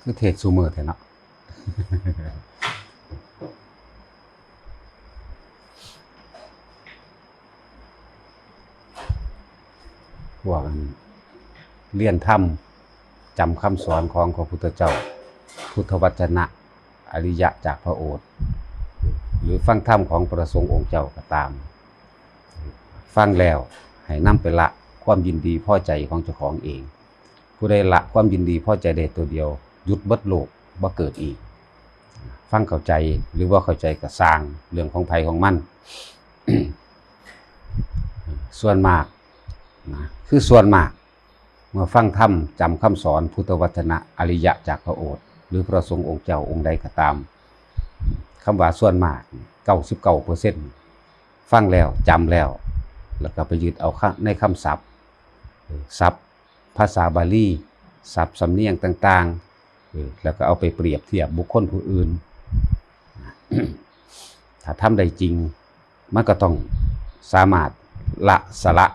ຄືເທດຊຸມື້ແທ້ເນາະ. ພວກອັນ ຮຽນທຳ ຈຳຄຳສອນຂອງພະພຸດທະເຈົ້າ ພຸດທະວັດຈະນະ ອະລິຍະຈາກພະໂອດ ຫຼື ຟັງທຳຂອງພະສົງອົງເຈົ້າກໍຕາມ, ຟັງແລ້ວໃຫ້ນຳໄປລະຄວາມຍິນດີພໍໃຈຂອງເຈົ້າຂອງເອງ. ຜູ້ໃດລະຄວາມຍິນດີພໍໃຈໄດ້ຕົວດຽວ, ຢຸດເບິດໂລກ, ບໍ່ເກີດອີກ. ຟັງເຂົ້າໃຈ ຫຼື ບໍ່ເຂົ້າໃຈກໍຊ່າງ, ເລື່ອງຂອງໃຜຂອງມັນ. ສ່ວນມາກນະ ຄືສ່ວນມາກ ເມື່ອຟັງທຳ ຈຳຄຳສອນ ພຸດທະວັດຈະນະ ອະລິຍະຈາກພະໂອດ ຫຼື ພະສົງອົງເຈົ້າອົງໃດກໍຕາມ, ຄຳວ່າສ່ວນມາກ ເກົ້າສິບເກົ້າເປີເຊັນ ຟັງແລ້ວ ຈຳແລ້ວ ແລ້ວກໍໄປຍຶດເອົາຄະ ໃນຄຳສັບ ສັບພາສາບາລີ ສັບສຳນຽງຕ່າງໆ ເອີ ແລ້ວກໍເອົາໄປປຽບທຽບບຸກຄົນຜູ້ອື່ນ. ຖ້າທຳໄດ້ຈິງ ມັນກໍຕ້ອງສາມາດລະສະຫຼະ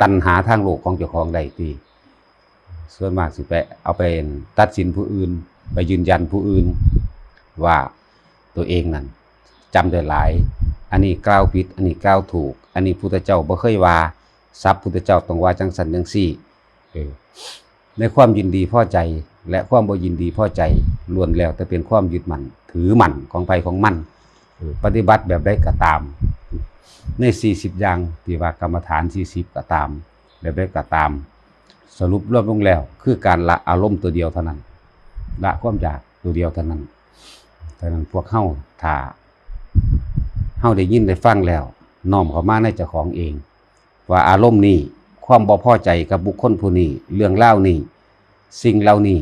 ຕັນຫາທາງໂລກຂອງເຈົ້າຂອງໄດ້ຕິ. ສ່ວນມາກຊິໄປເອົາໄປຕັດສິນຜູ້ອື່ນ ໄປຢືນຢັນຜູ້ອື່ນວ່າຕົວເອງນັ້ນຈຳໄດ້ຫຼາຍ, ອັນນີ້ກ່າວຜິດ, ອັນນີ້ກ່າວຖືກ, ອັນນີ້ພຸດທະເຈົ້າບໍ່ເຄີຍວ່າ, ສັບພຸດທະເຈົ້າຕ້ອງວ່າຈັ່ງຊັ້ນຈັ່ງຊີ້. ເອີ ໃນຄວາມຍິນດີພໍໃຈ ແລະ ຄວາມບໍ່ຍິນດີພໍໃຈ ລ້ວນແລ້ວແຕ່ເປັນຄວາມຍຶດໝັ້ນຖືໝັ້ນຂອງໃຜຂອງມັນ. ເອີ ປະຕິບັດແບບໃດກໍຕາມ ໃນສີ່ສິບຢ່າງທີ່ວ່າກຳມະຖານສີ່ສິບກໍຕາມ ແບບໃດກໍຕາມ ສະຫຼຸບລວມລົງແລ້ວ ຄືການລະອາລົມຕົວດຽວເທົ່ານັ້ນ, ລະຄວາມຢາກຕົວດຽວເທົ່ານັ້ນ. ສະນັ້ນ ພວກເຮົາ ຖ້າເຮົາໄດ້ຍິນໄດ້ຟັງແລ້ວ ນ້ອມເຂົ້າມາໃນເຈົ້າຂອງເອງ ວ່າອາລົມນີ້, ຄວາມບໍ່ພໍໃຈກັບບຸກຄົນຜູ້ນີ້, ເລື່ອງລາວນີ້, ສິ່ງເຫຼົ່ານີ້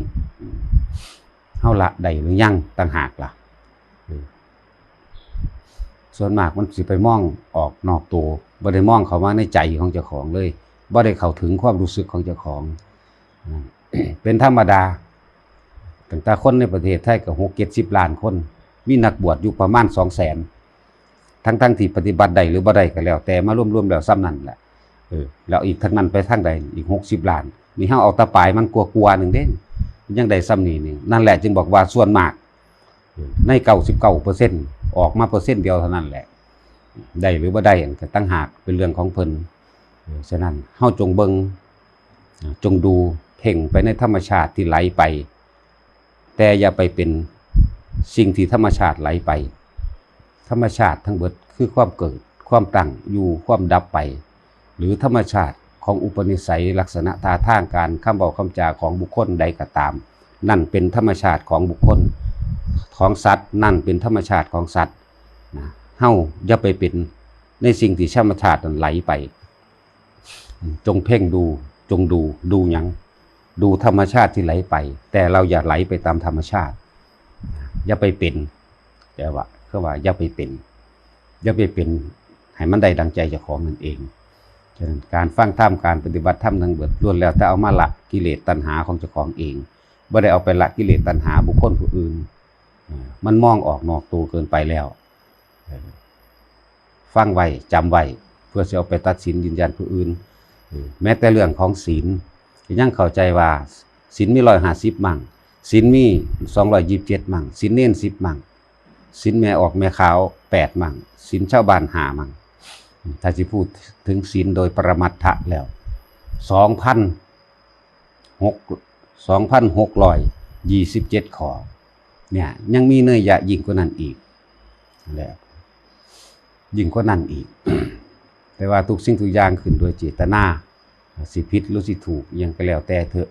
ເຮົາລະໄດ້ຫຼືຍັງຕ່າງຫາກລະ. ເອີ ສ່ວນມາກມັນຊິໄປມອງອອກນອກໂຕ, ບໍ່ໄດ້ມອງເຂົ້າມາໃນໃຈຂອງເຈົ້າຂອງເລີຍ, ບໍ່ໄດ້ເຂົ້າເຖິງຄວາມຮູ້ສຶກຂອງເຈົ້າຂອງ. ເປັນທຳມະດາ, ຕັ້ງແຕ່ຄົນໃນປະເທດໄທກໍຫົກເຈັດສິບລ້ານຄົນ, ມີນັກບວດຢູ່ປະມານສອງແສນ, ທັງໆທີ່ປະຕິບັດໄດ້ຫຼືບໍ່ໄດ້ກໍແລ້ວແຕ່, ມາລວມໆແລ້ວສ່ຳນັ້ນແຫຼະ. ເອີ ແລ້ວອີກທັງນັ້ນໄປທາງໃດ? ອີກຫົກສິບລ້ານ. ນີ້ເຮົາເອົາແຕ່ປາຍມັນກວ່າໆໜຶ່ງເດ້, ຍັງໄດ້ສ່ຳນີ້ໜຶ່ງ. ນັ້ນແຫຼະຈຶ່ງບອກວ່າສ່ວນມາກ ໃນເກົ້າສິບເກົ້າເປີເຊັນ ອອກມາເປີເຊັນດຽວເທົ່ານັ້ນແຫຼະ. ໄດ້ຫຼືບໍ່ໄດ້ນັ້ນກໍຕ່າງຫາກ ເປັນເລື່ອງຂອງເພິ່ນ. ເອີ ສະນັ້ນ ເຮົາຈົ່ງເບິ່ງ, ຈົ່ງດູ, ເພັ່ງໄປໃນທຳມະຊາດທີ່ໄຫຼໄປ, ແຕ່ຢ່າໄປເປັນສິ່ງທີ່ທຳມະຊາດໄຫຼໄປ. ທຳມະຊາດທັງເບິດຄືຄວາມເກີດ, ຄວາມຕັ້ງຢູ່, ຄວາມດັບໄປ. ຫຼື ທຳມະຊາດຂອງອຸປະນິໄສ, ລັກສະນະທ່າທາງການ, ຄຳເວົ້າຄຳຈາຂອງບຸກຄົນໃດກໍຕາມ, ນັ້ນເປັນທຳມະຊາດຂອງບຸກຄົນ, ຂອງສັດ, ນັ້ນເປັນທຳມະຊາດຂອງສັດນະ. ເຮົາຢ່າໄປເປັນໃນສິ່ງທີ່ທຳມະຊາດນັ້ນໄຫຼໄປ. ຈົ່ງເພັ່ງດູ, ຈົ່ງດູ, ດູຫຍັງ? ດູທຳມະຊາດທີ່ໄຫຼໄປ, ແຕ່ເຮົາຢ່າໄຫຼໄປຕາມທຳມະຊາດ. ຢ່າໄປເປັນ, ແປວ່າ ຄືວ່າຢ່າໄປເປັນ, ຢ່າໄປເປັນໃຫ້ມັນໄດ້ດັ່ງໃຈເຈົ້າຂອງນັ້ນເອງ. ສະນັ້ນ ການຟັງທຳ, ການປະຕິບັດທຳທັງເບິດ ລ້ວນແລ້ວແຕ່ເອົາມາລະກິເລດຕັນຫາຂອງເຈົ້າຂອງເອງ, ບໍ່ໄດ້ເອົາໄປລະກິເລດຕັນຫາບຸກຄົນຜູ້ອື່ນ. ເອີ ມັນມອງອອກນອກໂຕເກີນໄປແລ້ວ. ເອີ ຟັງໄວ້, ຈຳໄວ້, ເພື່ອຊິເອົາໄປຕັດສິນຢືນຢັນຜູ້ອື່ນ. ເອີ ແມ້ແຕ່ເລື່ອງຂອງສິນ ກໍຍັງເຂົ້າໃຈວ່າສິນມີຮ້ອຍຫ້າສິບມັ້ງ, ສິນມີສອງຮ້ອຍຊາວເຈັດມັ້ງ, ສິນເນນສິບມັ້ງ, ສິນແມ່ອອກແມ່ຂາວແປດມັ້ງ, ສິນຊາວບ້ານຫ້າມັ້ງ. ຖ້າຊິພູດເຖິງສິນໂດຍປະລະມັດຖະແລ້ວ ສອງພັນ ຫົກ ສອງພັນຫົກຮ້ອຍຊາວເຈັດຂໍ້ ເນຍ ຍັງມີເນື້ອໃຍຍິ່ງກວ່ານັ້ນອີກ ແລະ ຍິ່ງກວ່ານັ້ນອີກ. ແຕ່ວ່າທຸກສິ່ງທຸກຢ່າງຂຶ້ນດ້ວຍເຈດຕະນາ, ຊິຜິດຫຼືຊິຖືກ ອີ່ຫຍັງກໍແລ້ວແຕ່ເຖາະ.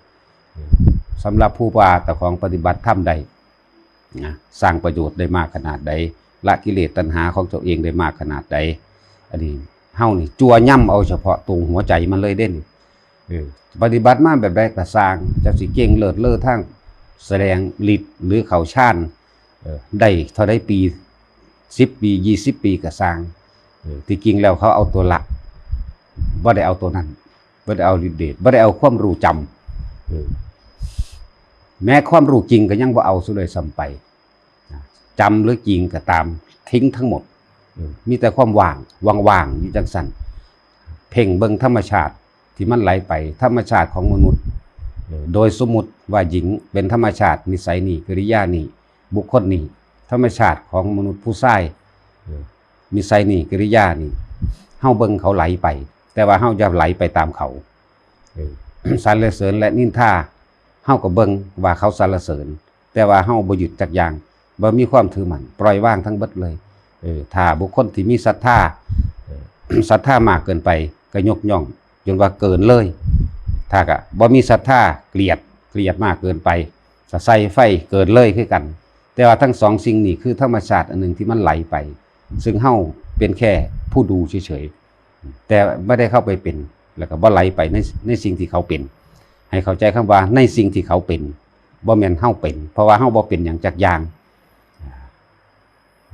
ສຳລັບຜູ້ວ່າເຈົ້າຂອງປະຕິບັດທຳໄດ້ ນະ ສ້າງປະໂຫຍດໄດ້ມາກຂະໜາດໃດ, ລະກິເລດຕັນຫາຂອງເຈົ້າເອງໄດ້ມາກຂະໜາດໃດ, ອັນນີ້ເຮົານີ້ຈົວຢຳເອົາສະເພາະໂຕຫົວໃຈມັນເລີຍເດ້ນີ້. ເອີ ປະຕິບັດມາແບບໃດກໍຊ່າງ, ເຈົ້າຊິເກັ່ງເລີດເລີທາງສະແດງລິດ ຫຼື ເຂົ້າຊານ ເອີ ໄດ້ເທົ່າໃດປີ, ສິບປີ, ຊາວປີກໍຊ່າງ, ເອີ ທີ່ຈິງແລ້ວເຂົາເອົາຕົວລະ, ບໍ່ໄດ້ເອົາຕົວນັ້ນ. ບໍ່ໄດ້ເອົາລິດເດດ, ບໍ່ໄດ້ເອົາຄວາມຮູ້ຈຳ. ເອີ ແມ້ຄວາມຮູ້ຈິງກໍຍັງບໍ່ເອົາຊະດ້ວຍຊ້ຳໄປ. ນະ ຈຳຫຼືຈິງກໍຕາມ, ຖິ້ມທັງໝົດ. ເອີ ມີແຕ່ຄວາມວ່າງ, ວ່າງໆຢູ່ຈັ່ງຊັ້ນ. ເພັ່ງເບິ່ງທຳມະຊາດທີ່ມັນໄຫຼໄປ, ທຳມະຊາດຂອງມະນຸດ ເອີ ໂດຍສົມມຸດວ່າຍິງເປັນທຳມະຊາດນິໄສນີ້ ກິລິຍານີ້ ບຸກຄົນນີ້ ທຳມະຊາດຂອງມະນຸດຜູ້ຊາຍ ເອີ ນິໄສນີ້ ກິລິຍານີ້ ເຮົາເບິ່ງເຂົາໄຫຼໄປ ແຕ່ວ່າເຮົາຢ່າໄຫຼໄປຕາມເຂົາ ເອີ ສັນລະເສີນ ແລະ ນິນທາ ເຮົາກໍເບິ່ງວ່າເຂົາສັນລະເສີນ ແຕ່ວ່າເຮົາບໍ່ຍຶດຈັກຢ່າງ ບໍ່ມີຄວາມຖືໝັ້ນ ປ່ອຍວາງທັງເບິດເລີຍ. ເອີ ຖ້າບຸກຄົນທີ່ມີສັດທາ ເອີ ສັດທາມາກເກີນໄປ ກໍຍົກຍ້ອງຈົນວ່າເກີນເລີຍ. ຖ້າກໍບໍ່ມີສັດທາ ກຽດ ກຽດມາກເກີນໄປ ກໍໃສ່ໄຟເກີນເລີຍຄືກັນ. ແຕ່ວ່າທັງສອງສິ່ງນີ້ຄືທຳມະຊາດອັນໜຶ່ງທີ່ມັນໄຫຼໄປ ຊຶ່ງເຮົາເປັນແຄ່ຜູ້ດູເສີຍໆ ແຕ່ບໍ່ໄດ້ເຂົ້າໄປເປັນ ແລ້ວກໍບໍ່ໄຫຼໄປໃນ ໃນສິ່ງທີ່ເຂົາເປັນ. ໃຫ້ເຂົ້າໃຈຄຳວ່າໃນສິ່ງທີ່ເຂົາເປັນ ບໍ່ແມ່ນເຮົາເປັນ ເພາະວ່າເຮົາບໍ່ເປັນຫຍັງຈັກຢ່າງ.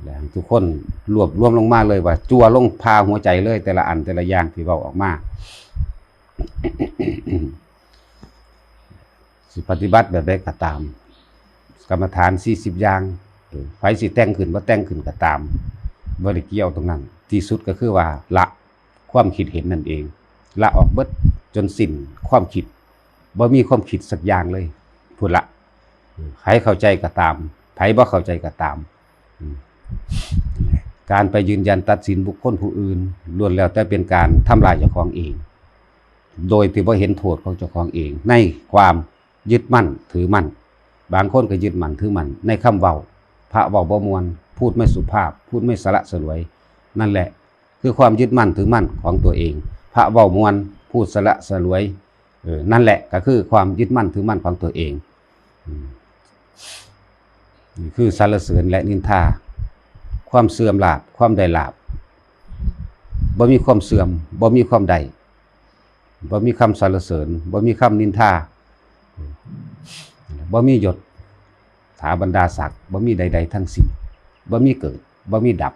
ແລະ ໃຫ້ທຸກຄົນລວບລວມລົງມາເລີຍວ່າ ຈົວລົງຜ່າຫົວໃຈເລີຍ ແຕ່ລະອັນແຕ່ລະຢ່າງທີ່ເວົ້າອອກມາ ຊິປະຕິບັດແບບໃດກໍຕາມ ກຳມະຖານສີ່ສິບຢ່າງ ເອີ ໃຜຊິແຕ່ງຂຶ້ນບໍ່ແຕ່ງຂຶ້ນກໍຕາມ ບໍ່ໄດ້ກ່ຽວຕົງນັ້ນ. ທີ່ສຸດກໍຄືວ່າລະຄວາມຄິດເຫັນນັ້ນເອງ ລະອອກເບິດຈົນສິ້ນຄວາມຄິດ ບໍ່ມີຄວາມຄິດສັກຢ່າງເລີຍ ພຸ້ນລະ. ໃຜເຂົ້າໃຈກໍຕາມ ໃຜບໍ່ເຂົ້າໃຈກໍຕາມ ອືມ ການໄປຢືນຢັນຕັດສິນບຸກຄົນຜູ້ອື່ນ ລ້ວນແລ້ວແຕ່ເປັນການທຳລາຍເຈົ້າຂອງເອງ ໂດຍທີ່ບໍ່ເຫັນໂທດຂອງເຈົ້າຂອງເອງ ໃນຄວາມຍຶດໝັ້ນຖືໝັ້ນ. ບາງຄົນກໍຍຶດໝັ້ນຖືໝັ້ນໃນຄຳເວົ້າ ພະເວົ້າບໍ່ມ່ວນ ພູດໄມ່ສຸພາບ ພູດໄມ່ສະຫຼະສະຫຼວຍ ນັ້ນແຫຼະ ຄືຄວາມຍຶດໝັ້ນຖືໝັ້ນຂອງຕົວເອງ. ພະເວົ້າມ່ວນ ພູດສະຫຼະສະຫຼວຍ ເອີ ນັ້ນແຫຼະກໍຄືຄວາມຍຶດໝັ້ນຖືໝັ້ນຂອງຕົວເອງ. ອືມ ນີ້ຄືສັນລະເສີນ ແລະ ນິນທາ ຄວາມເສື່ອມລາບ ຄວາມໄດ້ລາບ. ບໍ່ມີຄວາມເສື່ອມ ບໍ່ມີຄວາມໄດ້ ບໍ່ມີຄຳສັນລະເສີນ ບໍ່ມີຄຳນິນທາ ບໍ່ມີຍົດຖາບັນດາສັກ ບໍ່ມີໃດໆທັງສິ້ນ ບໍ່ມີເກີດ ບໍ່ມີດັບ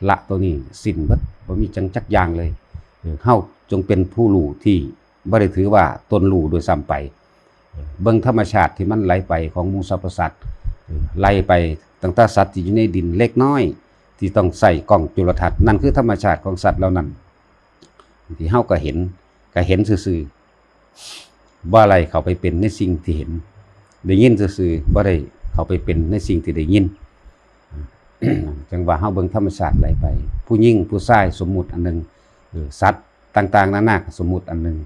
ລະໂຕນີ້ສິ້ນເບິດ ບໍ່ມີຫຍັງຈັກຢ່າງເລີຍ. ເອີ ເຮົາຈົ່ງເປັນຜູ້ຮູ້ທີ່ບໍ່ໄດ້ຖືວ່າຕົນຮູ້ດ້ວຍຊ້ຳໄປ. ເອີ ເບິ່ງທຳມະຊາດທີ່ມັນໄຫຼໄປຂອງໝູ່ສັບພະສັດ ເອີ ໄລ່ໄປຕັ້ງແຕ່ສັດທີ່ຢູ່ໃນດິນເລັກນ້ອຍ ທີ່ຕ້ອງໃຊ້ກ້ອງຈຸລະທັດ ນັ້ນຄືທຳມະຊາດຂອງສັດເຫຼົ່ານັ້ນ ທີ່ເຮົາກໍເຫັນ ກໍເຫັນຊື່ໆ ບໍ່ໄດ້ເຂົ້າໄປເປັນໃນສິ່ງທີ່ເຫັນ ໄດ້ຍິນຊື່ໆ ບໍ່ໄດ້ເຂົ້າໄປເປັນໃນສິ່ງທີ່ໄດ້ຍິນ. ຈັ່ງວ່າເຮົາເບິ່ງທຳມະຊາດໄຫຼໄປ ຜູ້ຍິງຜູ້ຊາຍ ສົມມຸດອັນໜຶ່ງ ເອີ ສັດຕ່າງໆນານາກໍສົມມຸດອັນໜຶ່ງ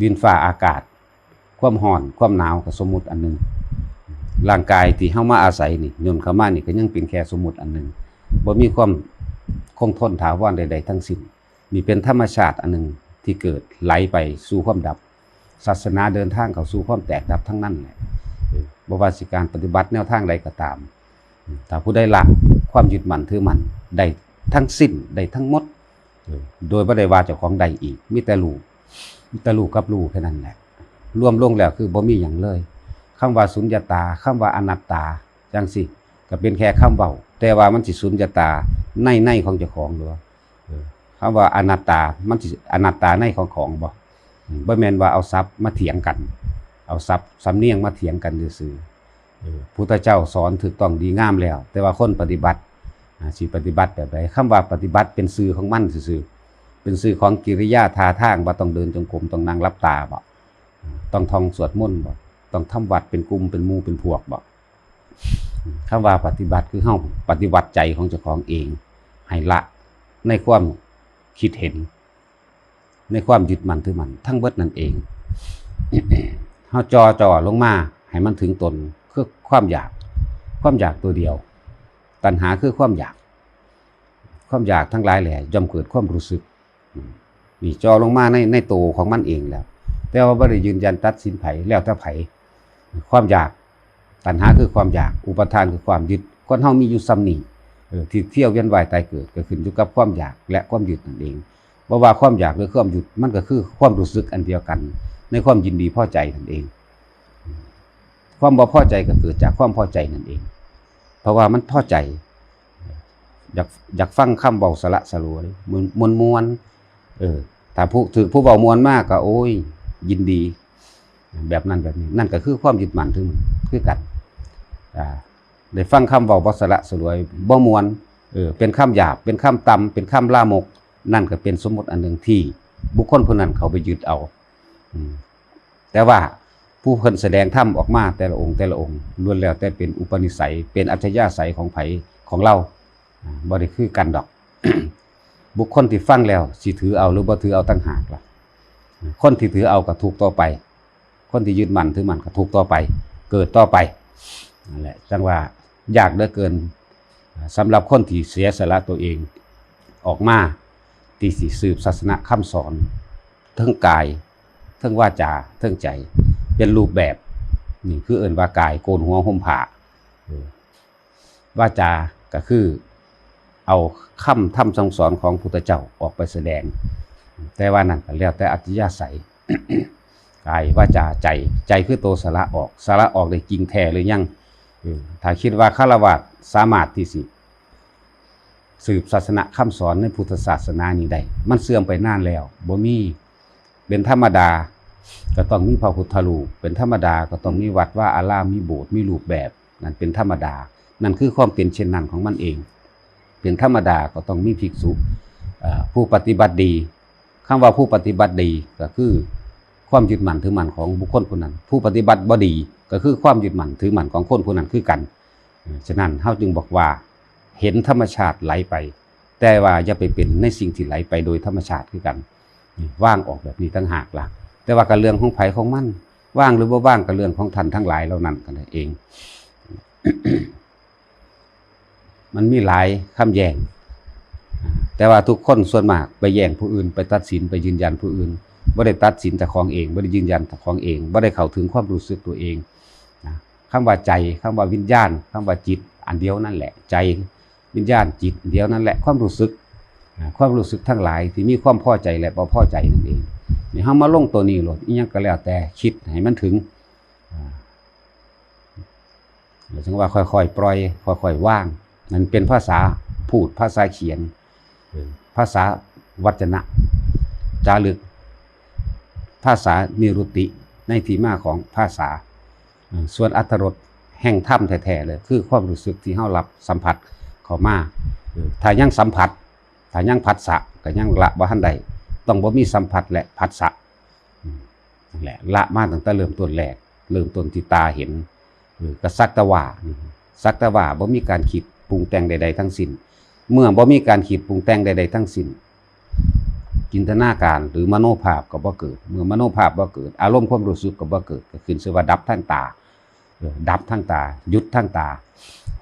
ດິນຟ້າອາກາດ ຄວາມຮ້ອນຄວາມໜາວກໍສົມມຸດອັນໜຶ່ງ. ຮ່າງກາຍທີ່ເຮົາມາອາໄສນີ້ ຍ່ນເຂົ້າມານີ້ ກໍຍັງເປັນແຄ່ສົມມຸດອັນໜຶ່ງ ບໍ່ມີຄວາມຄົງທົນຖາວອນໃດໆທັງສິ້ນ. ນີ້ເປັນທຳມະຊາດອັນໜຶ່ງທີ່ເກີດໄຫຼໄປສູ່ຄວາມດັບ. ສາສະໜາເດີນທາງເຂົ້າສູ່ຄວາມແຕກດັບທັງນັ້ນແຫຼະ. ເອີ ບໍ່ວ່າຊິການປະຕິບັດແນວທາງໃດກໍຕາມ ຖ້າຜູ້ໃດລະຄວາມຍຶດໝັ້ນຖືໝັ້ນໄດ້ທັງສິ້ນ ໄດ້ທັງໝົດ ເອີ ໂດຍບໍ່ໄດ້ວ່າເຈົ້າຂອງໄດ້ອີກ ມີແຕ່ຮູ້ ມີແຕ່ຮູ້ກັບຮູ້ແຄ່ນັ້ນແຫຼະ ລວມລົງແລ້ວຄືບໍ່ມີຫຍັງເລີຍ. ຄຳວ່າສຸນຍະຕາ ຄຳວ່າອະນັດຕາ ຈັ່ງຊີ້ ກໍເປັນແຄ່ຄຳເວົ້າ ແຕ່ວ່າມັນຊິສຸນຍະຕາໃນໃນຂອງເຈົ້າຂອງຢູ່. ເອີ ຄຳວ່າອະນັດຕາ ມັນຊິອະນັດຕາໃນຂອງຂອງບໍ່? ບໍ່ແມ່ນວ່າເອົາສັບມາຖຽງກັນ ເອົາສັບສຳນຽງມາຖຽງກັນຊື່ໆ. ເອີ ພຸດທະເຈົ້າສອນຖືກຕ້ອງດີງາມແລ້ວ ແຕ່ວ່າຄົນປະຕິບັດ ອາ ຊິປະຕິບັດແບບໃດ? ຄຳວ່າປະຕິບັດເປັນຊື່ຂອງມັນຊື່ໆ ເປັນຊື່ຂອງກິລິຍາທ່າທາງ ວ່າຕ້ອງເດີນຈົງກົມ ຕ້ອງນັ່ງຫຼັບຕາບໍ່? ຕ້ອງທ່ອງສວດມົນບໍ່? ຕ້ອງທຳວັດເປັນກຸ່ມເປັນໝູ່ເປັນພວກບໍ່? ຄຳວ່າປະຕິບັດ ຄືເຮົາປະຕິວັດໃຈຂອງເຈົ້າຂອງເອງ ໃຫ້ລະໃນຄວາມຄິດເຫັນ ໃນຄວາມຍຶດໝັ້ນຖືໝັ້ນທັງເບິດນັ້ນເອງ. ເຮົາຈໍ່ຈ່ອລົງມາໃຫ້ມັນເຖິງຕົນ ຄືຄວາມຢາກ ຄວາມຢາກຕົວດຽວ. ຕັນຫາຄືຄວາມຢາກ ຄວາມຢາກທັງຫຼາຍແຫຼະຍ່ອມເກີດຄວາມຮູ້ສຶກ. ນີ້ ຈ່ອລົງມາໃນ ໃນໂຕຂອງມັນເອງແລ້ວ ແຕ່ວ່າບໍ່ໄດ້ຢືນຢັນຕັດສິນໃຜ ແລ້ວແຕ່ໃຜ. ຄວາມຢາກ ຕັນຫາຄືຄວາມຢາກ ອຸປາທານຄືຄວາມຍຶດ. ຄົນເຮົາມີຢູ່ສ່ຳນີ້ ເອີ ທີ່ທຽວວຽນວ່າຍຕາຍເກີດ ກໍຂຶ້ນຢູ່ກັບຄວາມຢາກ ແລະ ຄວາມຍຶດນັ້ນເອງ. ບໍ່ວ່າຄວາມຢາກ ຫຼື ຄວາມຍຶດ ມັນກໍຄືຄວາມຮູ້ສຶກອັນດຽວກັນ ໃນຄວາມຍິນດີພໍໃຈນັ້ນເອງ. ຄວາມບໍ່ພໍໃຈກໍເກີດຈາກຄວາມພໍໃຈນັ້ນເອງ ເພາະວ່າມັນພໍໃຈ ຢາກ ຢາກຟັງຄຳເວົ້າສະຫຼະສະຫຼວຍ ມ່ວນໆ ເອີ ຖ້າຜູ້ ຖືກຜູ້ເວົ້າມ່ວນມາກໍ ໂອ້ຍ ຍິນດີ ແບບນັ້ນແບບນີ້. ນັ້ນກໍຄືຄວາມຍຶດໝັ້ນຖືໝັ້ນຄືກັນ. ອາ ໄດ້ຟັງຄຳເວົ້າບໍ່ສະຫຼະສະຫຼວຍ ບໍ່ມ່ວນ ເອີ ເປັນຄຳຫຍາບ ເປັນຄຳຕ່ຳ ເປັນຄຳລາມົກ ນັ້ນກໍເປັນສົມມຸດອັນໜຶ່ງທີ່ບຸກຄົນຜູ້ນັ້ນເຂົ້າໄປຍຶດເອົາ. ອືມ ແຕ່ວ່າຜູ້ເພິ່ນສະແດງທຳອອກມາແຕ່ລະອົງແຕ່ລະອົງ ລ້ວນແລ້ວແຕ່ເປັນອຸປະນິໄສ ເປັນອັດທະຍາໄສຂອງໃຜຂອງລາວ ອາ ບໍ່ໄດ້ຄືກັນດອກ. ບຸກຄົນທີ່ຟັງແລ້ວຊິຖືເອົາ ຫຼື ບໍ່ຖືເອົາຕ່າງຫາກລະ. ຄົນທີ່ຖືເອົາກໍທຸກຕໍ່ໄປ, ຄົນທີ່ຍຶດໝັ້ນຖືໝັ້ນກໍທຸກຕໍ່ໄປ, ເກີດຕໍ່ໄປ. ນັ້ນແຫຼະ ຈັ່ງວ່າຍາກເຫຼືອເກີນ ສຳລັບຄົນທີ່ເສຍສະຫຼະຕົວເອງອອກມາ ທີ່ຊິສືບສາສະນະຄຳສອນ ເທິງກາຍ ເທິງວາຈາ ເທິງໃຈ ເປັນຮູບແບບ. ນີ້ຄືເອີ້ນວ່າກາຍໂກນຫົວຫົ່ມຜ້າ. ເອີ ວາຈາກໍຄືເອົາຄຳທຳສັ່ງສອນຂອງພຸດທະເຈົ້າອອກໄປສະແດງ, ແຕ່ວ່ານັ້ນກໍແລ້ວແຕ່ອັດທະຍາໄສ. ກາຍ ວາຈາ ໃຈ, ໃຈຄືໂຕສະຫຼະອອກ, ສະຫຼະອອກໄດ້ຈິງແທ້ຫຼືຍັງ? ເອີ ຖ້າຄິດວ່າຄາລະວາດສາມາດທີ່ຊິ ສືບສາສະນະຄຳສອນໃນພຸດທະສາສະໜານີ້ໄດ້ ມັນເສື່ອມໄປນານແລ້ວ ບໍ່ມີ. ເປັນທຳມະດາກໍຕ້ອງມີພະພຸດທະຮູບ, ເປັນທຳມະດາກໍຕ້ອງມີວັດວາອາລາມ, ມີໂບດ, ມີຮູບແບບ, ນັ້ນເປັນທຳມະດາ. ນັ້ນຄືຄວາມເປັນເຊັ່ນນັ້ນຂອງມັນເອງ. ເປັນທຳມະດາກໍຕ້ອງມີພິກສຸ, ເອີ ຜູ້ປະຕິບັດດີ. ຄຳວ່າຜູ້ປະຕິບັດດີກໍຄືຄວາມຍຶດໝັ້ນຖືໝັ້ນຂອງບຸກຄົນຜູ້ນັ້ນ, ຜູ້ປະຕິບັດບໍ່ດີກໍຄືຄວາມຍຶດໝັ້ນຖືໝັ້ນຂອງຄົນຜູ້ນັ້ນຄືກັນ. ເອີ ສະນັ້ນເຮົາຈຶ່ງບອກວ່າ ເຫັນທຳມະຊາດໄຫຼໄປ, ແຕ່ວ່າຢ່າໄປເປັນໃນສິ່ງທີ່ໄຫຼໄປໂດຍທຳມະຊາດຄືກັນ. ນີ້ ວາງອອກແບບນີ້ຕ່າງຫາກລະ. ແຕ່ວ່າກໍເລື່ອງຂອງໃຜຂອງມັນ, ວາງຫຼືບໍ່ວາງກໍເລື່ອງຂອງທ່ານທັງຫຼາຍເຫຼົ່ານັ້ນກັນເອງ. ມັນມີຫຼາຍຄຳແຍ້ງ, ແຕ່ວ່າທຸກຄົນສ່ວນມາກໄປແຍ້ງຜູ້ອື່ນ, ໄປຕັດສິນ, ໄປຢືນຢັນຜູ້ອື່ນ, ບໍ່ໄດ້ຕັດສິນເຈົ້າຂອງເອງ, ບໍ່ໄດ້ຢືນຢັນເຈົ້າຂອງເອງ, ບໍ່ໄດ້ເຂົ້າເຖິງຄວາມຮູ້ສຶກຕົວເອງ. ນະ ຄຳວ່າໃຈ, ຄຳວ່າວິນຍານ, ຄຳວ່າຈິດ ອັນດຽວນັ້ນແຫຼະ. ໃຈ, ວິນຍານ, ຈິດ ອັນດຽວນັ້ນແຫຼະ. ຄວາມຮູ້ສຶກ, ນະ ຄວາມຮູ້ສຶກທັງຫຼາຍທີ່ມີຄວາມພໍໃຈ ແລະ ບໍ່ພໍໃຈນັ້ນເອງ. ນີ້ເຮົາມາລົງຕົວນີ້ໂລດ, ອີ່ຫຍັງກໍແລ້ວແຕ່ຄິດໃຫ້ມັນເຖິງ, ອາ ແລ້ວຈຶ່ງວ່າຄ່ອຍໆປ່ອຍ, ຄ່ອຍໆວາງ. ນັ້ນເປັນພາສາພູດ, ພາສາຂຽນ, ເອີ ພາສາວັດຈະນະຈາລຶກ, ພາສານິລຸດຕິໃນທີ່ມາຂອງພາສາ. ເອີ ສ່ວນອັດຖະລົດແຫ່ງທຳແທ້ໆເລີຍ ຄືຄວາມຮູ້ສຶກທີ່ເຮົາຮັບສຳຜັດເຂົ້າມາ. ເອີ ຖ້າຍັງສຳຜັດ, ຖ້າຍັງຜັດສະ ກໍຍັງລະບໍ່ທັນໄດ້, ຕ້ອງບໍ່ມີສຳຜັດ ແລະ ຜັດສະ. ອືມ ນັ້ນແຫຼະ ລະມາຕັ້ງແຕ່ເລີ່ມຕົ້ນແລກ, ເລີ່ມຕົ້ນທີ່ຕາເຫັນ. ເອີ ກໍສັກແຕ່ວ່າ, ສັກແຕ່ວ່າ ບໍ່ມີການຄິດປຸງແຕ່ງໃດໆທັງສິ້ນ. ເມື່ອບໍ່ມີການຄິດປຸງແຕ່ງໃດໆທັງສິ້ນ, ຈິນຕະນາການ ຫຼື ມະໂນພາບກໍບໍ່ເກີດ. ເມື່ອມະໂນພາບບໍ່ເກີດ, ອາລົມຄວາມຮູ້ສຶກກໍບໍ່ເກີດ, ກໍຂຶ້ນຊື່ວ່າດັບທາງຕາ. ເອີ ດັບທາງຕາ, ຢຸດທາງຕາ.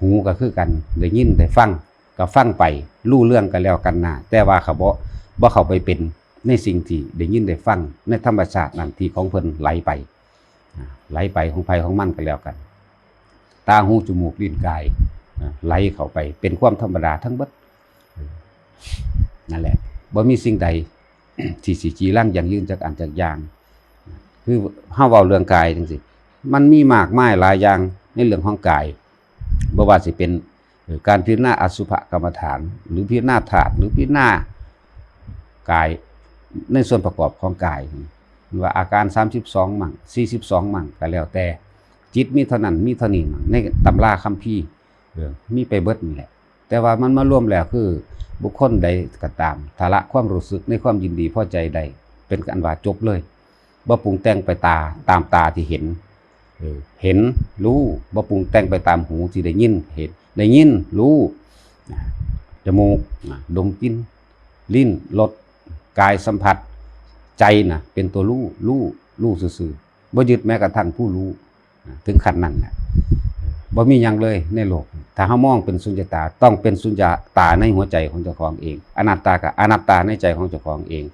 ຫູກໍຄືກັນ, ໄດ້ຍິນໄດ້ຟັງ ກໍຟັງໄປ, ຮູ້ເລື່ອງກໍແລ້ວກັນນາ, ແຕ່ວ່າເຂົາບໍ່, ບໍ່ເຂົ້າໄປເປັນໃນສິ່ງທີ່ໄດ້ຍິນໄດ້ຟັງ ໃນທຳມະຊາດນັ້ນທີ່ຂອງເພິ່ນໄຫຼໄປ, ອາ ໄຫຼໄປຂອງໃຜຂອງມັນກໍແລ້ວກັນ. ຕາ, ຫູ, ຈະມູກ, ລີ້ນ, ກາຍ, ອາ ໄຫຼເຂົ້າໄປເປັນຄວາມທຳມະດາທັງເບິດ. ນັ້ນແຫຼະ, ບໍ່ມີສິ່ງໃດທີ່ຊິຈີລັງຢັ້ງຢືນຈັກອັນຈັກຢ່າງ. ຄືເຮົາເວົ້າເລື່ອງກາຍຈັ່ງຊີ້, ມັນມີມາກມາຍຫຼາຍຢ່າງໃນເລື່ອງຂອງກາຍ. ບໍ່ວ່າຊິເປັນ ເອີ ການພິຈາລະນາອະສຸພະກຳມະຖານ ຫຼື ພິຈາລະນາທາດ ຫຼື ພິຈາລະນາກາຍ ໃນສ່ວນປະກອບຂອງກາຍ ວ່າອາການສາມສິບສອງມັ້ງ ສີ່ສິບສອງມັ້ງ ກໍແລ້ວແຕ່, ຈິດມີເທົ່ານັ້ນ ມີເທົ່ານີ້ມັ້ງ ໃນຕຳລາຄຳພີ ເອີ ມີໄປເບິດນັ້ນແຫຼະ. ແຕ່ວ່າມັນມາລວມແລ້ວ ຄືບຸກຄົນໃດກໍຕາມ ຖ້າລະຄວາມຮູ້ສຶກໃນຄວາມຍິນດີພໍໃຈໄດ້ ເປັນອັນວ່າຈົບເລີຍ. ບໍ່ປຸງແຕ່ງໄປຕາ, ຕາມຕາທີ່ເຫັນ, ເອີ ເຫັນ, ຮູ້, ບໍ່ປຸງແຕ່ງໄປຕາມຫູທີ່ໄດ້ຍິນ, ເຫັນ, ໄດ້ຍິນ, ຮູ້, ຈະມູກ, ດົມກິ່ນ, ລີ້ນ, ລົດ, ກາຍສຳຜັດ, ໃຈນະ ເປັນຕົວຮູ້, ຮູ້, ຮູ້ຊື່ໆ, ບໍ່ຍຶດແມ້ກະທັ່ງຜູ້ຮູ້. ເຖິງຂັ້ນນັ້ນແຫຼະ ບໍ່ມີຫຍັງເລີຍໃນໂລກ. ຖ້າເຮົາມອງເປັນສຸນຍະຕາ ຕ້ອງເປັນສຸນຍະຕາໃນຫົວໃຈຂອງເຈົ້າຂອງເອງ, ອະນັດຕາກໍອະນັດຕາໃນໃຈຂອງເຈົ້າຂອງເອງ.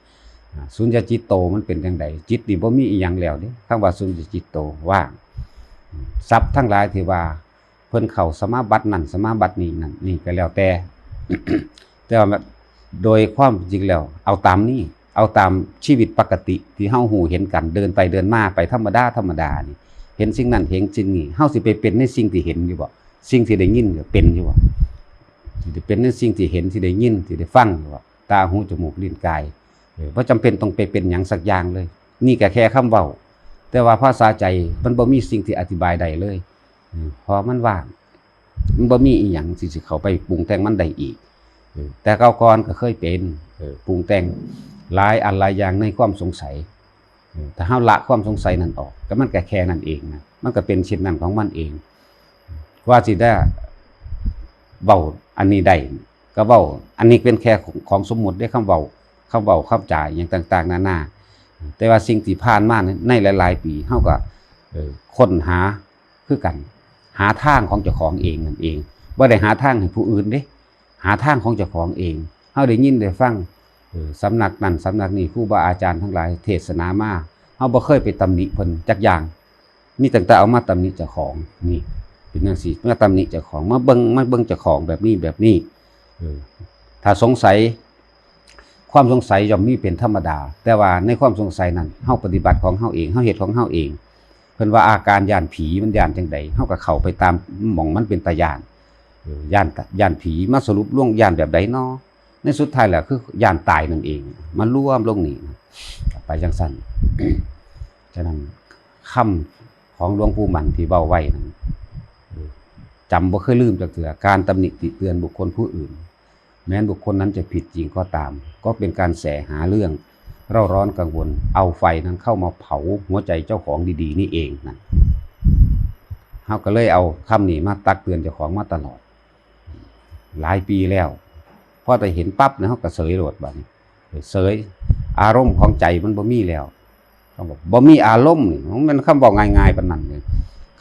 ອາ ສຸນຍະຈິດໂຕມັນເປັນຈັ່ງໃດ? ຈິດນີ້ບໍ່ມີອີ່ຫຍັງແລ້ວເດ້. ຄຳວ່າສຸນຍະຈິດໂຕ ວ່າງ. ສັບທັງຫຼາຍທີ່ວ່າເພິ່ນເຂົ້າສະມາບັດນັ້ນ ສະມາບັດນີ້ນັ້ນ ນີ້ກໍແລ້ວແຕ່. ແຕ່ວ່າໂດຍຄວາມຈິງແລ້ວ ເອົາຕາມນີ້ ເອົາຕາມຊີວິດປົກກະຕິທີ່ເຮົາຮູ້ເຫັນກັນ ເດີນໄປເດີນມາໄປທຳມະດາທຳມະດານີ້ ເຫັນສິ່ງນັ້ນເຫັນສິ່ງນີ້ ເຮົາຊິໄປເປັນໃນສິ່ງທີ່ເຫັນຢູ່ບໍ່? ສິ່ງທີ່ໄດ້ຍິນເປັນຢູ່ບໍ່? ຊິໄດ້ເປັນໃນສິ່ງທີ່ເຫັນ ທີ່ໄດ້ຍິນ ທີ່ໄດ້ຟັງຢູ່ບໍ່? ຕາ ຫູ ຈະມູກ ລີ້ນ ກາຍ ເອີ ບໍ່ຈຳເປັນຕ້ອງໄປເປັນຫຍັງສັກຢ່າງເລີຍ. ນີ້ກໍແຄ່ຄຳເວົ້າ ແຕ່ວ່າພາສາໃຈມັນບໍ່ມີສິ່ງທີ່ອະທິບາຍໄດ້ເລີຍ. ເອີ ເພາະມັນວ່າງ ມັນບໍ່ມີອີ່ຫຍັງທີ່ຊິເຂົ້າໄປປຸງແຕ່ງມັນໄດ້ອີກ. ເອີ ແຕ່ເກົ່າກ່ອນກໍເຄີຍເປັນ ເອີ ປຸງແຕ່ງຫຼາຍອັນຫຼາຍຢ່າງໃນຄວາມສົງໄສ. ຖ້າເຮົາລະຄວາມສົງໄສນັ້ນອອກ ກໍມັນກໍແຄ່ນັ້ນເອງນະ ມັນກໍເປັນເຊັ່ນນັ້ນຂອງມັນເອງ. ກວ່າຊິໄດ້ເວົ້າອັນນີ້ໄດ້ ກໍເວົ້າ ອັນນີ້ເປັນແຄ່ຂອງ ຂອງສົມມຸດເດ້ ຄຳເວົ້າ ຄຳເວົ້າ ຄຳຈາ ອີ່ຫຍັງຕ່າງໆນານາ. ແຕ່ວ່າສິ່ງທີ່ຜ່ານມາໃນ ໃນຫຼາຍໆປີ ເຮົາກໍ ເອີ ຄົ້ນຫາຄືກັນ ຫາທາງຂອງເຈົ້າຂອງເອງນັ້ນເອງ ບໍ່ໄດ້ຫາທາງໃຫ້ຜູ້ອື່ນເດ້ ຫາທາງຂອງເຈົ້າຂອງເອງ. ເຮົາໄດ້ຍິນໄດ້ຟັງ ເອີ ສຳນັກນັ້ນສຳນັກນີ້ ຄູບາອາຈານທັງຫຼາຍເທດສະໜາມາ ເຮົາບໍ່ເຄີຍໄປຕຳໜິເພິ່ນຈັກຢ່າງ ມີຕັ້ງແຕ່ເອົາມາຕຳໜິເຈົ້າຂອງ. ນີ້ເປັນຈັ່ງຊີ້ ມາຕຳໜິເຈົ້າຂອງ ມາເບິ່ງ ມາເບິ່ງເຈົ້າຂອງແບບນີ້ ແບບນີ້. ເອີ ຖ້າສົງໄສ ຄວາມສົງໄສຍ່ອມມີເປັນທຳມະດາ ແຕ່ວ່າໃນຄວາມສົງໄສນັ້ນ ເຮົາປະຕິບັດຂອງເຮົາເອງ ເຮົາເຮັດຂອງເຮົາເອງ. ເພິ່ນວ່າອາການຢ້ານຜີມັນຢ້ານຈັ່ງໃດ ເຮົາກໍເຂົ້າໄປຕາມໝ່ອງມັນເປັນຕາຢ້ານ. ເອີ ຢ້ານ ຢ້ານຜີ ມາສະຫຼຸບລວມຢ້ານແບບໃດນໍ? ໃນສຸດທ້າຍແລ້ວຄືຢ້ານຕາຍນັ້ນເອງ ມາລວມລົງນີ້ ໄປຈັ່ງຊັ້ນ. ສະນັ້ນ ຄຳຂອງຫຼວງປູ່ໝັ້ນທີ່ເວົ້າໄວ້ນັ້ນ ຈຳບໍ່ເຄີຍລືມຈັກເທື່ອ. ການຕຳໜິຕິເຕືອນບຸກຄົນຜູ້ອື່ນ ແມ່ນບຸກຄົນນັ້ນຈະຜິດຈິງກໍຕາມ ກໍເປັນການແສຫາເລື່ອງເລົ່າຮ້ອນກັງວົນ ເອົາໄຟນັ້ນເຂົ້າມາເຜົາຫົວໃຈເຈົ້າຂອງດີໆນີ້ເອງນັ້ນ. ເຮົາກໍເລີຍເອົາຄຳນີ້ມາຕັກເຕືອນເຈົ້າຂອງມາຕະຫຼອດ ຫຼາຍປີແລ້ວ. ພໍໄດ້ເຫັນປັບ ເຮົາກໍເສີຍໂລດບາດນີ້ ເສີຍ ອາລົມຂອງໃຈມັນບໍ່ມີແລ້ວ. ຄຳວ່າບໍ່ມີອາລົມນີ້ ມັນແມ່ນຄຳເວົ້າງ່າຍໆປານນັ້ນເດ.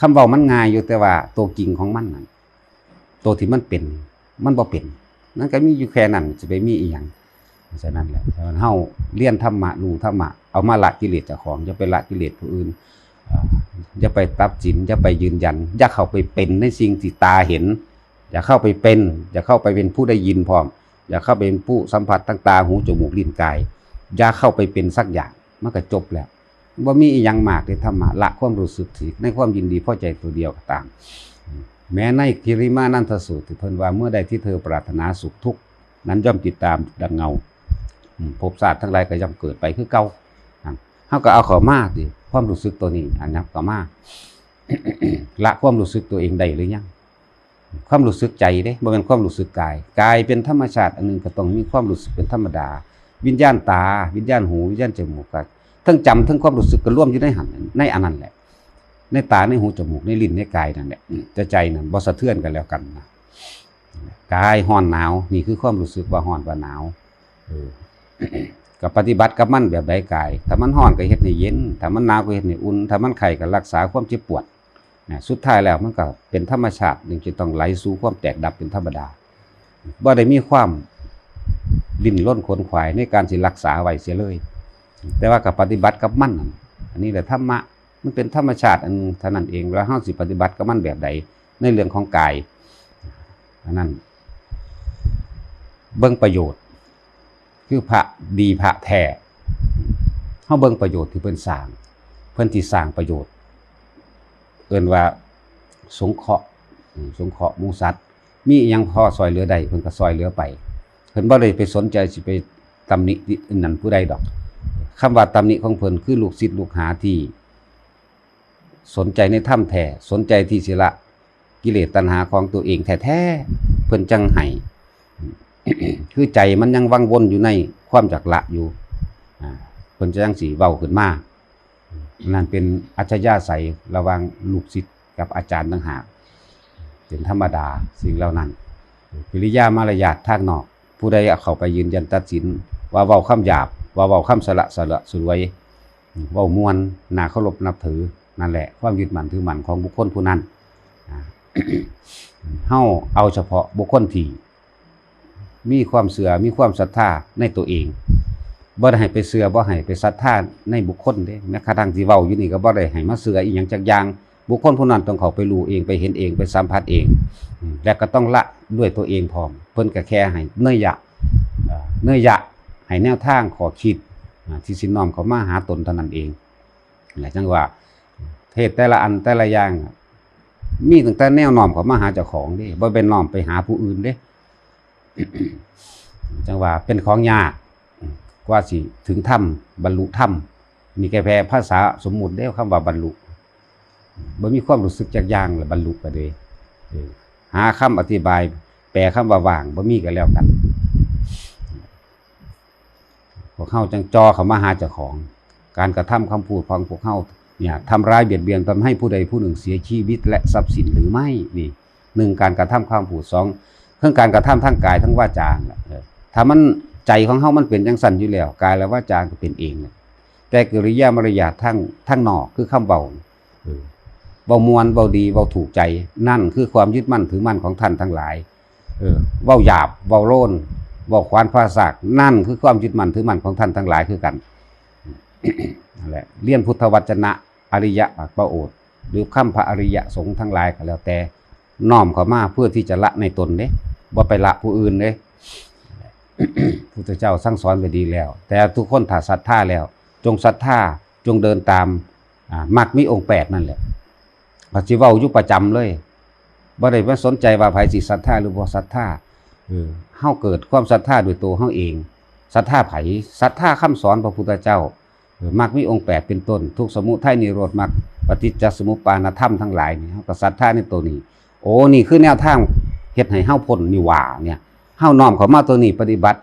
ຄຳເວົ້າມັນງ່າຍຢູ່ ແຕ່ວ່າໂຕຈິງຂອງມັນນັ້ນ ໂຕທີ່ມັນເປັນ ມັນບໍ່ເປັນ ມັນກໍມີຢູ່ແຄ່ນັ້ນ ຊິໄປມີອີ່ຫຍັງ? ສະນັ້ນແຫຼະ ເຮົາຮຽນທຳມະ ຮູ້ທຳມະ ເອົາມາລະກິເລດເຈົ້າຂອງ ຢ່າໄປລະກິເລດຜູ້ອື່ນ. ເອີ ຢ່າໄປຕັດສິນ ຢ່າໄປຢືນຢັນ ຢ່າເຂົ້າໄປເປັນໃນສິ່ງທີ່ຕາເຫັນ ຢ່າເຂົ້າໄປເປັນ ຢ່າເຂົ້າໄປເປັນຜູ້ໄດ້ຍິນພ້ອມ ຢ່າເຂົ້າໄປເປັນຜູ້ສຳຜັດທາງຕາ ຫູ ຈະມູກ ລີ້ນ ກາຍ ຢ່າເຂົ້າໄປເປັນສັກຢ່າງ ມັນກໍຈົບແລ້ວ. ບໍ່ມີອີ່ຫຍັງມາກໃນທຳມະ ລະຄວາມຮູ້ສຶກທີ່ໃນຄວາມຍິນດີພໍໃຈຕົວດຽວກໍຕາມ. ແມ້ໃນກິລິມານັນທະສູດທີ່ເພິ່ນວ່າ ເມື່ອໃດທີ່ເທວປາດຖະໜາສຸກ ທຸກນັ້ນຍ່ອມຕິດຕາມດັ່ງເງົາ ອືມ ພົບຊາດທັງຫຼາຍກໍຍ່ອມເກີດໄປຄືເກົ່າ. ເຮົາກໍເອົາເຂົ້າມາຕິ ຄວາມຮູ້ສຶກຕົວນີ້ ອັນນຳເຂົ້າມາ ລະຄວາມຮູ້ສຶກຕົວເອງໄດ້ຫຼືຍັງ? ຄວາມຮູ້ສຶກໃຈເດ້ ບໍ່ແມ່ນຄວາມຮູ້ສຶກກາຍ. ກາຍເປັນທຳມະຊາດອັນໜຶ່ງ ກໍຕ້ອງມີຄວາມຮູ້ສຶກເປັນທຳມະດາ. ວິນຍານຕາ ວິນຍານຫູ ວິນຍານຈະມູກ ກໍເທິງຈຳ ເທິງຄວາມຮູ້ສຶກ ກໍລວມຢູ່ໃນຫັ້ນ ໃນອັນນັ້ນແຫຼະ ໃນຕາ ໃນຫູ ຈະມູກ ໃນລີ້ນ ໃນກາຍນັ້ນແຫຼະ. ອືມ ແຕ່ໃຈນັ້ນບໍ່ສະເທືອນກັນແລ້ວກັນນະ. ກາຍຮ້ອນໜາວ ນີ້ຄືຄວາມຮູ້ສຶກວ່າຮ້ອນວ່າໜາວ. ເອີ ກໍປະຕິບັດກັບມັນແບບໃດກາຍ? ຖ້າມັນຮ້ອນກໍເຮັດໃຫ້ເຢັນ ຖ້າມັນໜາວກໍເຮັດໃຫ້ອຸ່ນ ຖ້າມັນໄຂ້ກໍລັກສາຄວາມເຈັບປວດ. ນະ ສຸດທ້າຍແລ້ວມັນກໍເປັນທຳມະຊາດໜຶ່ງທີ່ຕ້ອງໄຫຼສູ່ຄວາມແຕກດັບເປັນທຳມະດາ. ບໍ່ໄດ້ມີຄວາມດີ້ນລົນຂົນຂວາຍໃນການຊິລັກສາໄວ້ເສຍເລີຍ ແຕ່ວ່າກໍປະຕິບັດກັບມັນ. ອັນນີ້ແຫຼະທຳມະ ມັນເປັນທຳມະຊາດອັນໜຶ່ງເທົ່ານັ້ນເອງ ວ່າເຮົາຊິປະຕິບັດກັບມັນແບບໃດໃນເລື່ອງຂອງກາຍ. ອັນນັ້ນເບິ່ງປະໂຫຍດ ຄືພະດີພະແທ້ ເຮົາເບິ່ງປະໂຫຍດທີ່ເພິ່ນສ້າງ ເພິ່ນຊິສ້າງປະໂຫຍດ ເອີ້ນວ່າສົງເຄາະ ອືມ ສົງເຄາະໝູ່ສັດ ມີອີ່ຫຍັງພໍຊ່ອຍເຫຼືອໄດ້ ເພິ່ນກໍຊ່ອຍເຫຼືອໄປ ເພິ່ນບໍ່ໄດ້ໄປສົນໃຈຊິໄປຕຳໜິອັນນັ້ນຜູ້ໃດດອກ. ຄຳວ່າຕຳໜິຂອງເພິ່ນ ຄືລູກສິດລູກຫາທີ່ ສົນໃຈໃນທຳແທ້ ສົນໃຈທີ່ຊິລະກິເລດຕັນຫາຂອງຕົວເອງແທ້ໆ ເພິ່ນຈັ່ງໃຫ້ ຄືໃຈມັນຍັງວັງວົນຢູ່ໃນຄວາມຢາກລະຢູ່ ອາ ເພິ່ນຈັ່ງຊິເວົ້າຂຶ້ນມາ. ນັ້ນເປັນອັດທະຍາໄສລະຫວ່າງລູກສິດກັບອາຈານຕ່າງຫາກ ເປັນທຳມະດາສິ່ງເຫຼົ່ານັ້ນ. ກິລິຍາມາລະຍາດທາງນອກ ຜູ້ໃດເອົາເຂົ້າໄປຢືນຢັນຕັດສິນ ວ່າເວົ້າຄຳຫຍາບ ວ່າເວົ້າຄຳສະຫຼະສະຫຼວຍ ເວົ້າມ່ວນ ໜ້າເຄົາລົບນັບຖື ນັ້ນແຫຼະຄວາມຍຶດໝັ້ນຖືໝັ້ນຂອງບຸກຄົນຜູ້ນັ້ນ. ອາ ເຮົາເອົາສະເພາະບຸກຄົນທີ່ມີຄວາມເຊື່ອ ມີຄວາມສັດທາໃນຕົວເອງ ບໍ່ໄດ້ໃຫ້ໄປເຊື່ອ ບໍ່ໃຫ້ໄປສັດທາໃນບຸກຄົນເດ້. ແມ້ກະທັ່ງທີ່ເວົ້າຢູ່ນີ້ກໍບໍ່ໄດ້ໃຫ້ມາເຊື່ອອີ່ຫຍັງຈັກຢ່າງ ບຸກຄົນຜູ້ນັ້ນຕ້ອງເຂົ້າໄປຮູ້ເອງ ໄປເຫັນເອງ ໄປສຳຜັດເອງ ອາ ແລະກໍຕ້ອງລະດ້ວຍຕົວເອງພ້ອມ. ເພິ່ນກໍແຄ່ໃຫ້ເນີຍຍະ ເອີ ເນີຍຍະ ໃຫ້ແນວທາງຂໍ້ຄິດ ອາ ທີ່ຊິນ້ອມເຂົ້າມາຫາຕົນເທົ່ານັ້ນເອງ. ແລະຈັ່ງວ່າເທດແຕ່ລະອັນແຕ່ລະຢ່າງ ມີຕັ້ງແຕ່ແນວນ້ອມເຂົ້າມາຫາເຈົ້າຂອງເດ້ ບໍ່ແມ່ນນ້ອມໄປຫາຜູ້ອື່ນເດ້. ຈັ່ງວ່າເປັນຂອງຍາກ ກວ່າຊິເຖິງທຳ ບັນລຸທຳ. ນີ້ແກແປພາສາສົມມຸດເດ້ ຄຳວ່າບັນລຸ ບໍ່ມີຄວາມຮູ້ສຶກຈັກຢ່າງລະບັນລຸໄປເດ້. ເອີ ຫາຄຳອະທິບາຍແປຄຳວ່າວ່າງບໍ່ມີກໍແລ້ວກັນ. ພວກເຮົາຈັ່ງຈ່ອເຂົ້າມາຫາເຈົ້າຂອງ ການກະທຳຄຳພູດຂອງພວກເຮົາເນຍ ທຳຮ້າຍບຽດບຽນ ທຳໃຫ້ຜູ້ໃດຜູ້ໜຶ່ງເສຍຊີວິດ ແລະ ຊັບສິນຫຼືໄມ່? ນີ້ ໜຶ່ງ ການກະທຳຄຳພູດ, ສອງ ເລື່ອງການກະທຳທາງກາຍທາງວາຈາ ເອີ ຖ້າມັນ ໃຈຂອງເຮົາມັນເປັນຈັ່ງຊັ້ນຢູ່ແລ້ວ ກາຍ ແລະ ວາຈາກໍເປັນເອງ. ແຕ່ກິລິຍາມາລະຍາດທາງ ທາງນອກ ຄືຄຳເວົ້າ ເອີ ເວົ້າມ່ວນ ເວົ້າດີ ເວົ້າຖືກໃຈ ນັ້ນຄືຄວາມຍຶດໝັ້ນຖືໝັ້ນຂອງທ່ານທັງຫຼາຍ. ເອີ ເວົ້າຫຍາບ ເວົ້າໂລນ ເວົ້າຂວານພາສາກ ນັ້ນຄືຄວາມຍຶດໝັ້ນຖືໝັ້ນຂອງທ່ານທັງຫຼາຍຄືກັນ. ນັ້ນແຫຼະ ລຽນພຸດທະວັດຈະນະ ອະລິຍະປະໂອດ ຫຼື ຄຳພະອະລິຍະສົງທັງຫຼາຍກໍແລ້ວແຕ່ ນ້ອມເຂົ້າມາເພື່ອທີ່ຈະລະໃນຕົນເດ້ ບໍ່ໄປລະຜູ້ອື່ນເດ້. ພຸດທະເຈົ້າສັ່ງສອນໄວ້ດີແລ້ວ ແຕ່ທຸກຄົນຖ້າສັດທາແລ້ວ ຈົ່ງສັດທາ ຈົ່ງເດີນຕາມ ອາ ມັກມີອົງແປດນັ້ນແຫຼະ. ກໍຊິເວົ້າຢູ່ປະຈຳເລີຍ ບໍ່ໄດ້ມາສົນໃຈວ່າໃຜຊິສັດທາຫຼືບໍ່ສັດທາ. ເອີ ເຮົາເກີດຄວາມສັດທາດ້ວຍໂຕເຮົາເອງ. ສັດທາໃຜ? ສັດທາຄຳສອນພະພຸດທະເຈົ້າ. ເອີ ມັກມີອົງແປດເປັນຕົ້ນ ທຸກ ສະມຸໄທ ນິໂຣດ ມັກ ປະຕິດຈະສະມຸບປານະທຳທັງຫຼາຍນີ້ ເຮົາກໍສັດທາໃນໂຕນີ້. ໂອ້ ນີ້ຄືແນວທາງເຮັດໃຫ້ເຮົາພົ້ນນີ້ຫວ່າ ເນຍ ເຮົານ້ອມເຂົ້າມາໂຕນີ້ປະຕິບັດ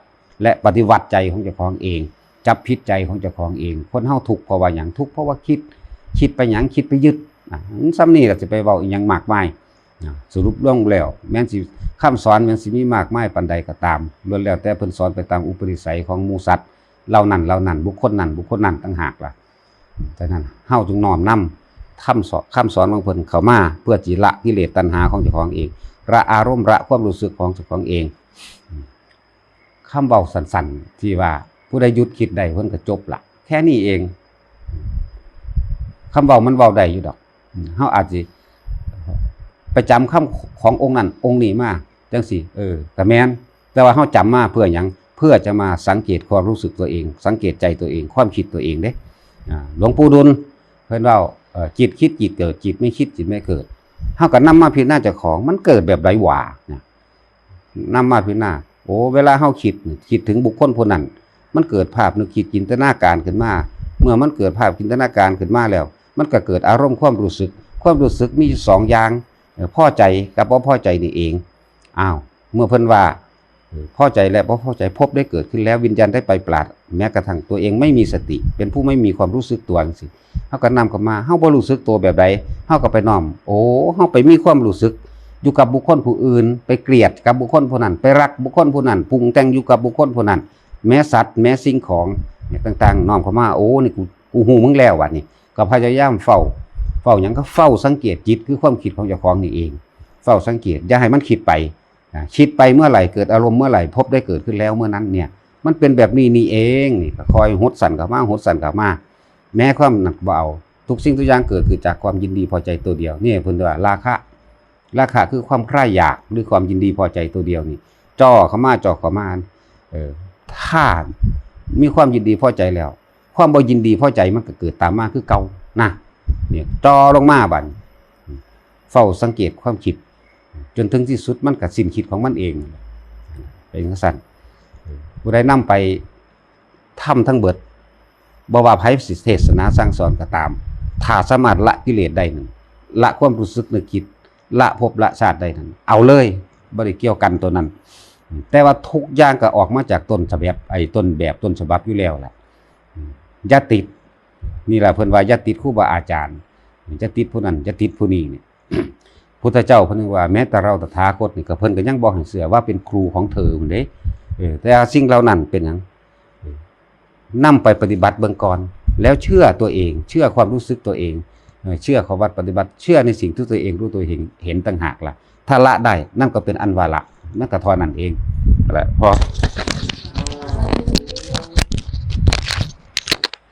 ແລະ ປະຕິວັດໃຈຂອງເຈົ້າຂອງເອງ ຈັບຜິດໃຈຂອງເຈົ້າຂອງເອງ. ຄົນເຮົາທຸກເພາະວ່າຫຍັງ? ທຸກເພາະວ່າຄິດ ຄິດໄປຫຍັງ? ສ່ຳນີ້ລະ ຊິໄປເວົ້າອີ່ຫຍັງມາກມາຍ. ສະຫຼຸບລວມແລ້ວ ແມ່ນຊິ ຄຳສອນແມ່ນຊິມີມາກມາຍປານໃດກໍຕາມ ລ້ວນແລ້ວແຕ່ເພິ່ນສອນໄປຕາມອຸປະນິໄສຂອງໝູ່ສັດເຫຼົ່ານັ້ນເຫຼົ່ານັ້ນ ບຸກຄົນນັ້ນບຸກຄົນນັ້ນຕ່າງຫາກລະ. ສະນັ້ນ ເຮົາຈຶ່ງນ້ອມນຳຄຳສອນ ຄຳສອນຂອງເພິ່ນເຂົ້າມາ ເພື່ອຊິລະກິເລດຕັນຫາຂອງເຈົ້າຂອງເອງ ລະອາລົມ ລະຄວາມຮູ້ສຶກຂອງເຈົ້າຂອງເອງ. ຄຳເວົ້າສັ້ນໆ ທີ່ວ່າຜູ້ໃດຢຸດຄິດໄດ້ເພິ່ນກໍຈົບລະ ແຄ່ນີ້ເອງ. ຄຳເວົ້າມັນເວົ້າໄດ້ຢູ່ດອກ ເຮົາອາດຊິໄປຈຳຄຳຂອງອົງນັ້ນອົງນີ້ມາ ຈັ່ງຊີ້ ເອີ ກໍແມ່ນ ແຕ່ວ່າເຮົາຈຳມາເພື່ອຫຍັງ? ເພື່ອຈະມາສັງເກດຄວາມຮູ້ສຶກຕົວເອງ ສັງເກດໃຈຕົວເອງ ຄວາມຄິດຕົວເອງເດ້. ອາ ຫຼວງປູ່ດຸນເພິ່ນເວົ້າ ເອີ ຈິດຄິດຈິດເກີດ ຈິດໄມ່ຄິດຈິດໄມ່ເກີດ. ເຮົາກໍນຳມາພິຈາລະນາເຈົ້າຂອງ ມັນເກີດແບບໃດຫວາ? ນະ ນຳມາພິຈາລະນາ ໂອ້ ເວລາເຮົາຄິດ ຄິດເຖິງບຸກຄົນຜູ້ນັ້ນ ມັນເກີດພາບນຶກຄິດຈິນຕະນາການຂຶ້ນມາ. ເມື່ອມັນເກີດພາບຈິນຕະນາການຂຶ້ນມາແລ້ວ ມັນກໍເກີດອາລົມຄວາມຮູ້ສຶກ. ຄວາມຮູ້ສຶກມີຢູ່ສອງຢ່າງ ເອີ ພໍໃຈກັບບໍ່ພໍໃຈນີ້ເອງ. ອ້າວ ເມື່ອເພິ່ນວ່າ ເອີ ພໍໃຈແລະບໍ່ພໍໃຈ ພົບໄດ້ເກີດຂຶ້ນແລ້ວ ວິນຍານໄດ້ໄປປາດ ແມ້ກະທັ່ງຕົວເອງໄມ່ມີສະຕິ ເປັນຜູ້ໄມ່ມີຄວາມຮູ້ສຶກຕົວຈັ່ງຊີ້ ເຮົາກໍນຳເຂົ້າມາ ເຮົາບໍ່ຮູ້ສຶກໂຕແບບໃດ ເຮົາກໍໄປນ້ອມ ໂອ້ ເຮົາໄປມີຄວາມຮູ້ສຶກຢູ່ກັບບຸກຄົນຜູ້ອື່ນ ໄປກຽດກັບບຸກຄົນຜູ້ນັ້ນ ໄປຮັກບຸກຄົນຜູ້ນັ້ນ ປຸງແຕ່ງຢູ່ກັບບຸກຄົນຜູ້ນັ້ນ ແມ້ສັດ ແມ້ສິ່ງຂອງຕ່າງໆ ນ້ອມເຂົ້າມາ ໂອ້ ນີ້ ກູ ກູຮູ້ມຶງແລ້ວ ບາດນີ້ກໍພະຍາຍາມເຝົ້າ ເຝົ້າຫຍັງ? ກໍເຝົ້າສັງເກດຈິດ ຄືຄວາມຄິດຂອງເຈົ້າຂອງນີ້ເອງ ເຝົ້າສັງເກດ ຢ່າໃຫ້ມັນຄິດໄປ. ອາ ຄິດໄປເມື່ອໃດ ເກີດອາລົມເມື່ອໃດ ພົບໄດ້ເກີດຂຶ້ນແລ້ວເມື່ອນັ້ນເນຍ ມັນເປັນແບບນີ້ນີ້ເອງ. ນີ້ກໍຄ່ອຍຫົດສັ້ນເຂົ້າມາ ຫົດສັ້ນເຂົ້າມາ ແມ້ຄວາມນັ້ນບໍ່ເອົາ ທຸກສິ່ງທຸກຢ່າງເກີດຂຶ້ນຈາກຄວາມຍິນດີພໍໃຈໂຕດຽວ. ນີ້ເພິ່ນວ່າລາຄະ ລາຄະຄືຄວາມໃຄ່ຢາກ ຫຼື ຄວາມຍິນດີພໍໃຈໂຕດຽວນີ້ ຈໍ່ເຂົ້າມາ ຈໍ່ເຂົ້າມາ ເອີ ຖ້າມີຄວາມຍິນດີພໍໃຈແລ້ວ ຄວາມບໍ່ຍິນດີພໍໃຈມັນກໍເກີດຕາມມາຄືເກົ່ານະ. ນີ້ ຈໍ່ລົງມາບາດນີ້ ເຝົ້າສັງເກດຄວາມຄິດ ຈົນເຖິງທີ່ສຸດມັນກໍສິ້ນຄິດຂອງມັນເອງ ເປັນຈັ່ງຊັ້ນ. ຜູ້ໃດນຳໄປທຳທັງເບິດ ບໍ່ວ່າໃຜຊິເທດສະໜາສັ່ງສອນກໍຕາມ ຖ້າສາມາດລະກິເລດໄດ້ນັ້ນ ລະຄວາມຮູ້ສຶກນຶກຄິດ ລະພົບລະຊາດໄດ້ນັ້ນ ເອົາເລີຍ ບໍ່ໄດ້ກ່ຽວກັນໂຕນັ້ນ. ແຕ່ວ່າທຸກຢ່າງກໍອອກມາຈາກຕົ້ນສະບັບ ໄອ້ ຕົ້ນແບບຕົ້ນສະບັບຢູ່ແລ້ວລະ. ຢ່າຕິດ ນີ້ລະເພິ່ນວ່າຢ່າຕິດຄູບາອາຈານ ຢ່າຕິດຜູ້ນັ້ນ ຢ່າຕິດຜູ້ນີ້ນີ້. ພຸດທະເຈົ້າເພິ່ນວ່າ ແມ້ແຕ່ເຮົາຕະຖາຄົດນີ້ ກໍເພິ່ນກໍຍັງບໍ່ໃຫ້ເຊື່ອວ່າເປັນຄູຂອງເທີພຸ້ນເດ້. ເອີ ແຕ່ວ່າສິ່ງເຫຼົ່ານັ້ນເປັນຫຍັງ? ເອີ ນຳໄປປະຕິບັດເບິ່ງກ່ອນ ແລ້ວເຊື່ອຕົວເອງ ເຊື່ອຄວາມຮູ້ສຶກຕົວເອງ ເອີ ເຊື່ອຂໍ້ວັດປະຕິບັດ ເຊື່ອໃນສິ່ງທີ່ຕົວເອງຮູ້ຕົວເອງເຫັນຕ່າງຫາກລະ. ຖ້າລະໄດ້ ນັ້ນກໍເປັນອັນວ່າລະ ນັ້ນກໍເທົ່ານັ້ນເອງ. ແລະ ພໍ.